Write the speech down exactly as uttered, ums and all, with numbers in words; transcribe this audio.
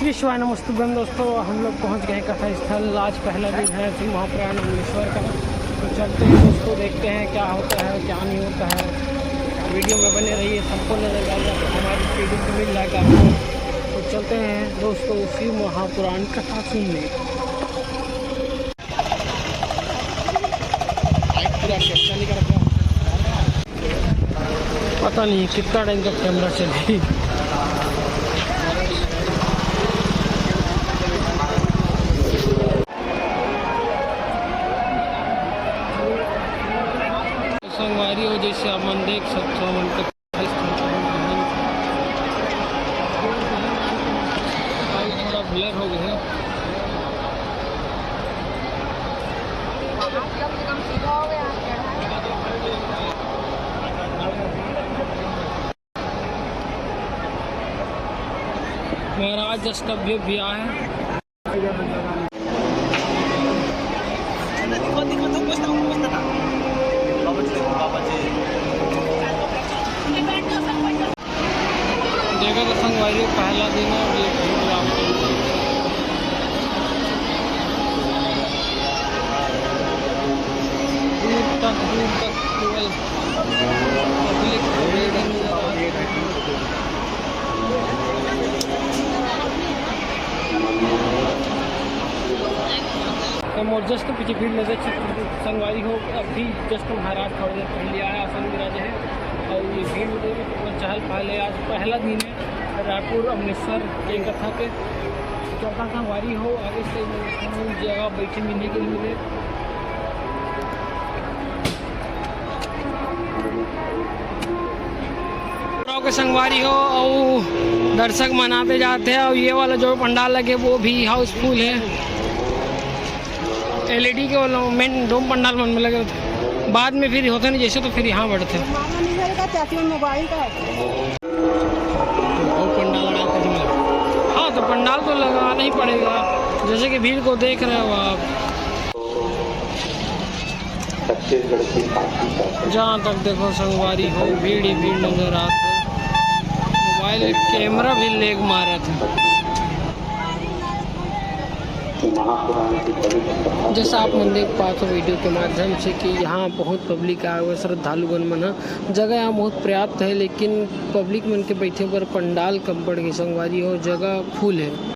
विश्वाय नमस्तुभ्यं दोस्तों, हम लोग पहुंच गए कथा स्थल। आज पहला दिन है श्री महाप्राण अमलेश्वर का। तो चलते हैं दोस्तों, देखते हैं क्या होता है, क्या नहीं होता है। वीडियो में बने रहिए, संपूर्ण जानकारी आपको हमारी वीडियो में मिल जाएगा। तो चलते हैं दोस्तों, श्री महापुराण कथा सुनने। पूरा कैप्चर नहीं कर पाया। पता नहीं कितना टाइम तक कैमरा चलेगी। संगवारी हो, जैसे आप मन देख सकते हो, मन के थोड़ा ब्लर हो गए हैं। महाराज जस्ट अभी भी आए हैं। देखा तो संगवारी, पहला दिन है, ये भीड़ वाला। दूर तक, दूर तक केवल पब्लिक, पब्लिक नजर आ रही है। तो मोर जस्ट पीछे भीड़ नजर, संगवारी हो, अभी जस्ट महाराज थोड़ी देर पहले आया, आसन विराजे है और ये भीड़ में देखो कितना चहल पहल है। आज पहला दिन है रायपुर अमलेश्वर के कथा के। चलता संगवारी हो, आगे से जगह बैठे मिलने के लिए। के संगवारी हो, अउ दर्शक मन आते जाते हैं। अउ ये वाला जो पंडाल लगे, वो भी हाउसफुल है। एलईडी के वाला मेन डोम पंडाल मन में लगे होते, बाद में फिर होते नहीं जैसे, तो फिर यहाँ बढ़ते हैं। मामा नहीं करेगा, चाची में मोबाइल का है। तो बहुत पंडाल लगा था जी। हाँ, तो पंडाल तो लगाना ही पड़ेगा, जैसे कि भीड़ को देख रहे हो आप। छत्तीसगढ़ की पार्टी का जहाँ तक देखो संगवारी हो, भीड़ ही भीड़ नजर आत है। मोबाइल कैमरा भी लेग मारत है। महापुराण की पवित्र कथा जैसा आप मन देख पात हो वीडियो के माध्यम से कि यहाँ बहुत पब्लिक आए हुए, श्रद्धालुगण मन ह। जगह यहाँ बहुत पर्याप्त है, लेकिन पब्लिक मन के बैठे बर पंडाल कम पड़ गई संगवारी हो, जगह फुल है।